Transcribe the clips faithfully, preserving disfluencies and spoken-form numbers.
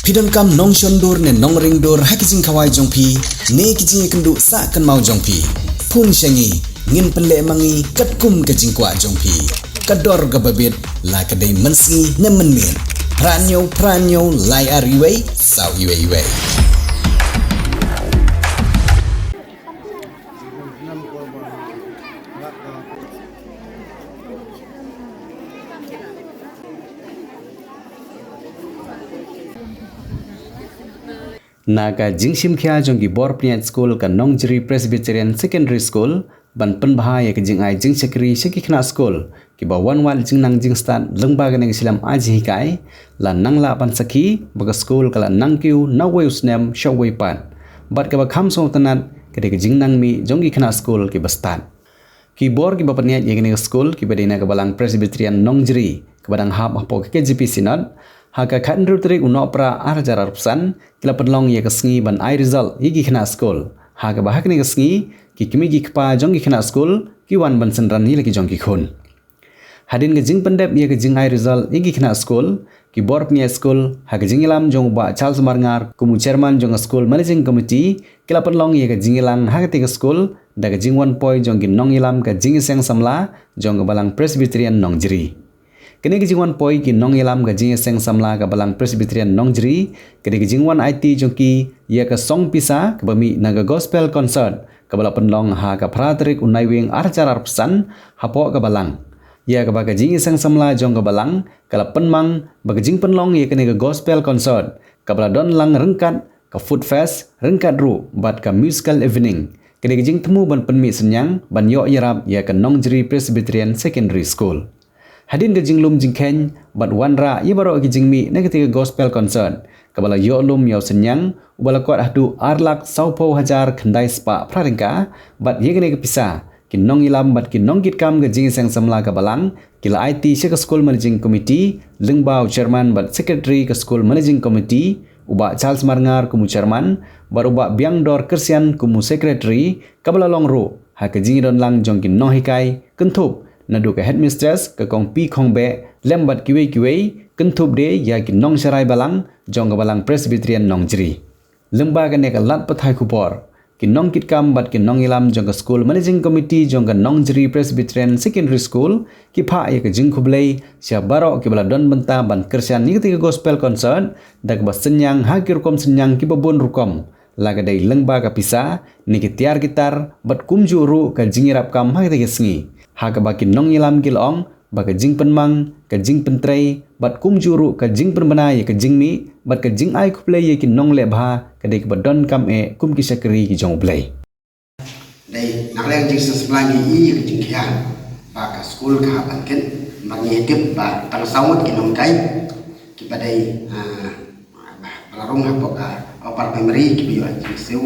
Phi donkam nongshon dur ne nongring dur ha ki jingkhawai jong phi ne ki jingïakynduh sah kynmaw jong phi? Phone sha ngi, ngin pynleh ma ngi katkum ka jingkwah jong phi. Ka dor kaba bit, la ka dei mynsngi ne mynmiet. Phra hynñiew phra hynñiew lai ar wei saw wei wei. Na ka jingshim khia jong ki bor pynïaid skul ka Nongjri Presbyterian Secondary School ban pynbha ïa ka jingai jingshakri sha ki khynnah skul kiba wan wad jingnang jingstad lyngba kane ka shlem ai jinghikai, la nang lah ban sakhi ba ka skul ka la nang kiew na uwei u snem sha uwei pat. Bad kaba kham sngewtynnat ka dei ka jingnang mih jong ki khynnah skul kiba stad. Ki bor kiba pynïaid ïa kane ka skul kiba dei na ka Balang Presbyterian Nongjri kaba dang hap hapoh ka K J P Synod, ha ka khathynriew tarik u Nohprah ar hajar arphew san ki la pynlong ïa ka sngi ban ai result ïa ki khynnah skul, ha kaba ha kane ka sngi ki kmie ki kpa jong ki khynnah skul ki wan ban synran ïa la ki jong ki khun. Hadien ka jingpyndep ïa ka jingai result ïa ki khynnah skul, ki bor pynïaid skul ha ka jingïalam jong u Bah Charles Marngar kum u chairman jong ka skul managing committee ki la pynlong ïa ka jingïalang ha katei ka skul da ka jingwan poi jong ki nongïalam ka jingïaseng samla jong ka Balang Presbyterian Nongjri. Kane ka jingwan poi ki nongïalam ka jingïaseng samla ka Balang Presbyterian Nongjri ka dei ka jingwan aiti jong ki ïa ka song pisa kaba mih na ka gospel concert kaba la pynlong ha ka phra tarik u Naiwieng ar hajar arphew san hapoh ka Balang, ïa kaba ka jingïaseng samla jong ka Balang ka la pynmang ba ka jingpynlong ïa kane ka gospel concert kaba la don lang ryngkat ka food fest ryngkat ruh bad ka musical evening ka dei ka jingthmu ban pynmih synñiang ban ïoh ïarap ïa ka Nongjri Presbyterian Secondary School. Hadien ka jinglum jingkheiñ bad wanrah ïa baroh ki jingmih na katei ka gospel concert kaba la ïoh lum ïa u synñiang uba la kot haduh ar lak sawphew hajar khyndai spah phra tyngka, bad ïa kane ka pisa ki nongïalam bad ki nongkitkam ka jingïaseng samla ka Balang ki la aiti sha ka skul managing committee lyngba u chairman bad secretary ka skul managing committee, u Bah Charles Marngar kum u chairman bad u Bah Biangdor Kyrshan kum u secretary, kaba la long ruh ha ka jingïadon lang jong ki nonghikai kynthup naduh ka headmistress ka Kong P Khongbeh lem bad kiwei kiwei, kynthup de ïa ki nongsharai Balang jong ka Balang Presbyterian Nongjri. Lyngba kane ka lad pathai khubor, ki nongkitkam bad ki nongïalam jong ka skul managing committee jong ka Nongjri Presbyterian Secondary School ki phah ïa ka jingkhublei sha baroh kiba la don bynta ban kyrshan ïa katei ka gospel concert da kaba synñiang ha ki rukom synñiang kiba bun rukom, la ka dei lyngba ka pisa ne ki tiar ki tar bad kumjuh ruh ka jingïarap kam ha katei ka sngi, ha kaba ki nongïalam ki la ong ba ka jingpynmang, ka jingpyntrei bad kumjuh ruh ka jingpynbna ïa ka jingmih bad ka jingai khublei ïa ki nongleh bha ka dei kaba donkam eh kum ki shakri ki jong U Blei. Dei na ka liang jingsngewsih ngi ïa ka jingkhia ba ka skul ka hap ban kit, namar ngi tip ba tang saw ngut ki nonghikai kiba dei, ah, ba la rung hapoh ka upper primary kiba ïoh jingsiew,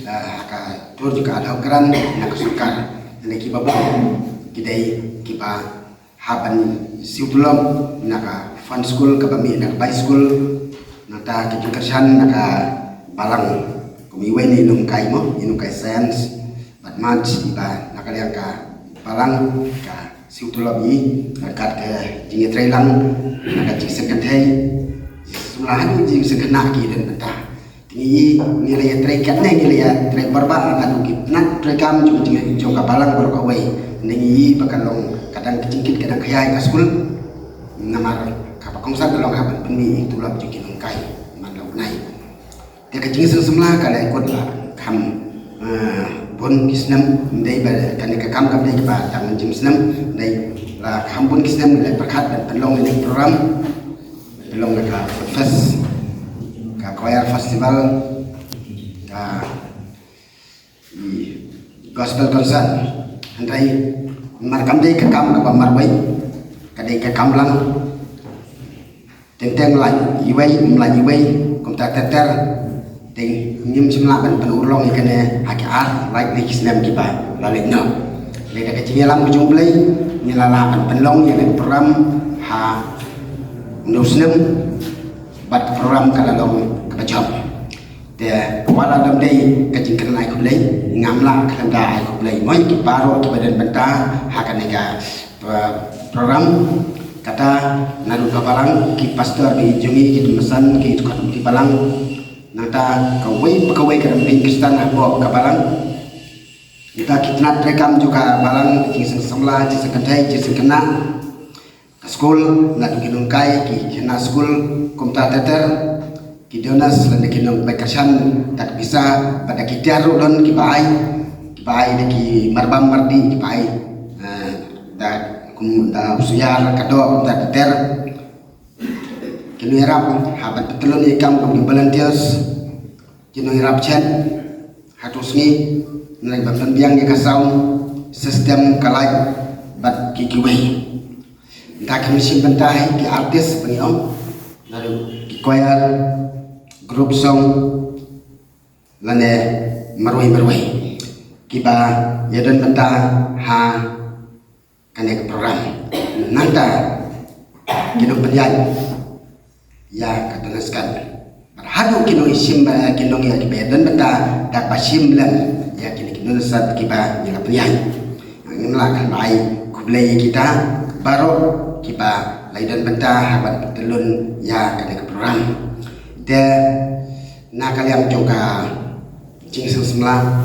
ah, ha ka tur jong ka ad hoc grant na ka sorkar. Lane kiba bun ki dei kiba hap ban siew tulop na ka fund school kaba mih na ka bai school. Nangta ki jingkyrshan na ka Balang kum iwei na i nonghikai mo, i nonghikai science bad maths, iba na ka liang ka Balang ka siew tulop ïa ka kat ka jingïatreilang na ka jingseng kynthei. Samla ha ka jingseng khynnah ki don bynta. Te ngi, ngi la ïatrei katne, ngi la ïatrei barbar, haduh ki tnat treikam jong, jong, jong ka Balang baroh kawei. Ngi ïohi ba ka long ka dang ka jingkit ka dang khia ïa ka skul. Namar kaba kongsan ka long haba pynmih ïa ki tulop jong ki nonghikai man la u bnai. Te ka jingsngewsih samla ka la kut la kham, eh, bun ki snem, ym dei ba kane ka kam kam dei ba tang jingïaseng snem, ym dei, la kham bun ki snem la pyrkhat ban pynlong ïa ka program. Pynlong na ka food fest, ka choir festival, ka, i, gospel concert. Hynrei mar kam dei ka kam kaba marwei, ka dei ka kam lang. Teng teng lait iwei, ym lait iwei, kumta ter ter. Te ngim shym lah ban pynurlong ïa kane ha ki ar lait ne ki snem kiba la leit noh. Lei da ka jingïalam ka jong U Blei ngi la lah ban pynlong ïa kane ka program ha une u snem bad ka program ka la long kaba jop. Te wat la dang dei ka jingkyrmen ai khublei, ngam lah khlem da ai khublei mo ïa ki baroh kiba don bynta ha kane ka, eh, program. Kata naduh ka balang, ki pastor, ki jong ngi, ki tymmen san, ki tukar ki balang. Nangta kawei pa kawei ka rympei Khristan hapoh ka balang. Nangta ki tnat treikam jong ka balang, ki seng samla, ki seng kynthei, ki seng khynnah. Ka skul, naduh ki nonghikai, ki khynnah skul, kumta ter ter. Ki donors lane ki nongpeit kyrshan da ka pisa, bad da ki tiar ruh don kiba ai, kiba ai da ki marbam mardih kiba ai. Eh, da kum da u syiar ka doh da ki ter. Ki nongïarap ha ban pyntylun ïa ki kam kum ki volunteers. Ki nongïarap chet ha tu sngi, nang ban pynbiang ïa ka sound system, ka light bad ki kiwei. Nda ki machine bynta hi ki artist ba ngi ong, naduh ki choir, group song, lane marwei marwei kiba ïadon bynta ha kane ka program. Nangta ki nongpynïaid ïa ka Donor Scratch. Bad haduh ki nongshim, eh, ki nongïaid kiba ïadon bynta da kaba shim lem ïa kine ki donor scratch kiba ngi la pynïaid. Ngim lah ban ai khublei ïa kita baroh kiba la ïadon bynta ha ban pyntylun ïa kane ka program. Te na ka liang jong ka jingseng samla,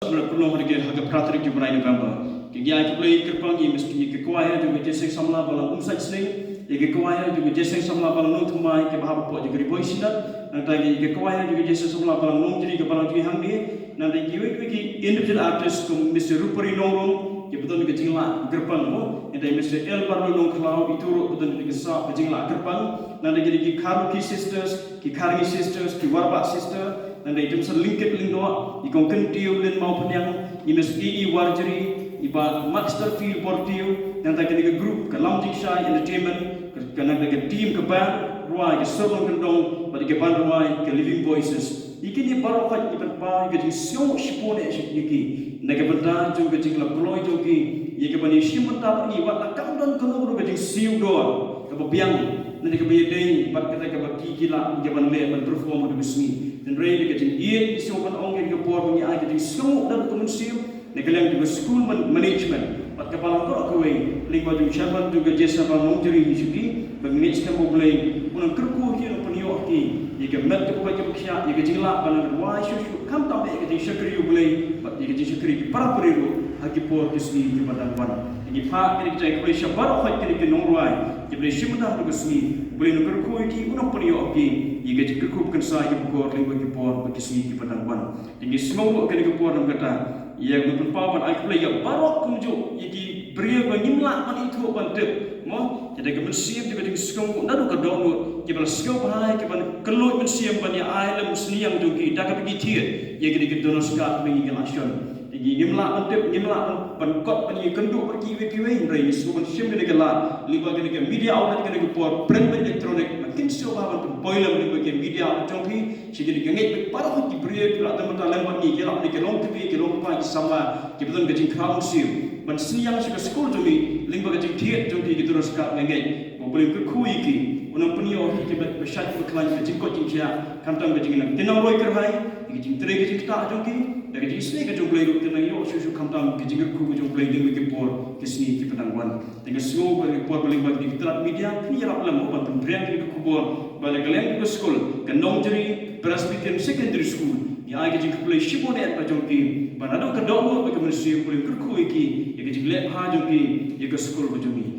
Pynlong ha ka phra tarik jong u bnai November. Ki ngi ai khublei kyrpang ïa ki kwai jong ka Jeseng Samla Balang Umsait Sning, ïa ki kwai jong ka Jeseng Samla Balang Nongthymmai kiba hap hapoh jong ka Ri Bhoi Synod, nangta ïa ki kwai jong ka Jeseng Samla Balang Nongjri ka balang jong ngi hangne, nangta ïa kiwei kiwei ki individual artist kum Mister Rupari Nongrum, kiba don ka jinglah kyrpang mo, nangta Mister L Barlow Nongkhlaw, itu ruh ba don ka sa ka jinglah kyrpang, nangta ïa ki Kharokhi sisters, ki Kharngi sisters, ki Warbah sister, nangta i Jemson Lyngkit Lyngdoh, i Kong Kyntiew Lynmawphniang, i Miss E E Warjri, i Bah Maxterfield Bortiew, nangta kane ka group ka Lam Jingshai Entertainment, ka, ka nangta ka team ka band rwai ka Syrnong Kyndong, bad ka band rwai ka Living Voices. Ïa kine baroh ka ngi pynpaw ïa ka jingsngew shibun eh sha ki, na ka bynta jong ka jinglap kloi jong ki, ïa ka ban ïashim bynta bad ngi wat la kam don kano kano ka jingsiew dor kaba biang, na ka ba ïadei bad kata kaba ki ki lah ïa ka ban leh ban perform ha ka sngi. Hynrei da ka jingïeit ngi sngewbha ban ong ïa ka por ba ngi ai ka jingsngew da ka mynsiem na ka liang ka skul man-, management bad ka balang baroh kawei, lyngba jong u chairman jong ka Jeseng Samla Nongjri hi sha ki, ba ngi ngeit skhem ba U Blei un nang kyrkhu ïa ki, un nang pynïoh ïa ki ïa ka met kaba koit kaba khiah, ïa ka jinglah ban nang rwai shuh shuh, khamtam ïa ka jingshakri U Blei bad ïa ka jingshakri ki para briew ruh ha ki por ki sngi kiba dang wan. Te ngi phah kane ka jingkhublei sha baroh kine ki nongrwai kiba la shim bynta ha ka sngi. U Blei un nang kyrkhu ïa ki, un nang pynïoh ïa ki ïa ka jingkyrkhu ba kynsai, ïa ka bukor lyngba ki por bad ki sngi kiba dang wan. Te ngi sngew ruh kane ka por namar kata ïa ka ban pynpaw ban ai khublei ïa baroh kumjuh ïa ki briew ba ngim lah ban ithuh ban tip mo. Te da ka mynsiem, da ka jingsngew naduh ka dohnud, kiba la sngewbha ïa ka ban kylluid mynsiem ban ïa ai lem sniang jong ki da kaba ki thied ïa kine ki donor scratch ba ngi la shon. Te ngi ngim lah ban tip, ngim lah ban kot ban ïakynduh bad kiwei kiwei, hynrei ngi sngewbha ban shim kane ka lad lyngba kane ka media outlet, kane ka por print bad electronic, ba kin sngewbha ban pynpoi lem lyngba ki media outlet jong ki sha kine ki ngeit bad baroh ki briew kiba la don bynta lem bad ngi, ki la don ki longkmie, ki longkpa, ki samla kiba don ka jingkhraw mynsiem ban sniang sha ka skul jong ngi lyngba ka jingthied jong ki, ki donor scratch. Nga ngeit ba U Blei un kyrkhu ïa ki, un nang pynïoh ïa ki ba shait ba khlaiñ, ka jingkoit jingkhiah, khamtam ka jingnang, ki nang roi kyrhai, ïa ka jingtrei ka jingktah jong ki da ka jingisynei ka jong U Blei ruh, kin nang ïoh shuh shuh khamtam ka jingkyrkhu ka jong U Blei lyngba ki por ki sngi kiba dang wan. Te nga sngew ba ha ka por ba lyngba kine ki tnat media phin ïarap lem ban pynphriang kine ki khubor ba na ka liang ka skul ka Nongjri Presbyterian Secondary School Ngi ai ka jingkhublei shibun eh ba jong phi, ba naduh ka dohnud bad ka mynsiem phi la kyrkhu ïa ki, ïa ka jingleh bha jong phi ïa ka skul ka jong ngi.